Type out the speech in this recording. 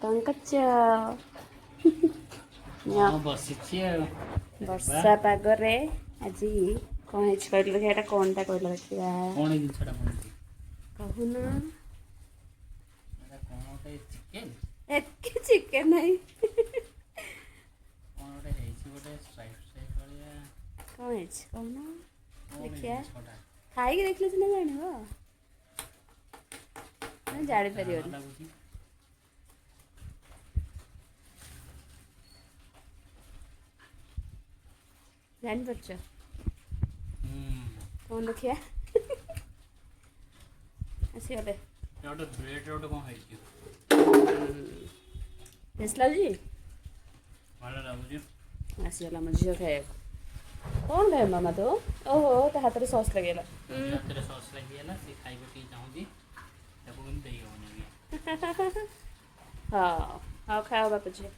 କଣ କରୁଛ? ହଁ, ବସିଛି ଆଉ। ବର୍ଷା ପାଗରେ ଆଜି କଣ ହେଇଛି କହିଲ ଦେଖିବା। ଏଇଟା କଣଟା କହିଲ ଦେଖିବା। କଣ ଏଇ ଜିନିଷଟା କଣ? କହୁନ। ଏଟା କଣ ଗୋଟେ ଚିକେନ? ଏତେ ଚିକେନ ନାହିଁ। କଣ ଗୋଟେ ହେଇଛି, ଗୋଟେ ଷ୍ଟ୍ରାଇପ୍ ଷ୍ଟ୍ରାଇପ୍ ଭଳିଆ। କଣ ହେଇଛି କହୁନ। କଣ ଏଇ ଦେଖିବା। ଜିନିଷଟା? ଖାଇକି ଦେଖିଲେ ସିନା ଜାଣିବ। କଣ ନା, ଗୋଟେ ଟାଣ ଜାଣିପାରିବନି। ଲାଗୁଛି। ଜାଣିପାରୁଛ? ହୁଁ। କଣ ଦେଖିବା, ଆସିଗଲେ। ଏଟା ଗୋଟେ ବ୍ରେଡ୍ ଗୋଟେ କଣ ହେଇଛି। ଟେଷ୍ଟ ଲାଗୁଛି? ଭଲ ଲାଗୁଛି। ଆସିଗଲା ଆମ ଝିଅ ଖାଇବାକୁ। କଣ ଖାଇବ ମାମା ତୁ? ଓହୋ, ତା ହାତରେ ସସ୍ ଲାଗିଗଲା। ଝିଅ ହାତରେ ସସ୍ ଲାଗିଗଲା। ସେ ଖାଇବାକୁ ଟିକେ ଚାହୁଁଛି, ତାକୁ କିନ୍ତୁ ଦେଇ ହେବନି। ହଁ, ହଉ ଖାଅ ବାପ ଝିଅ।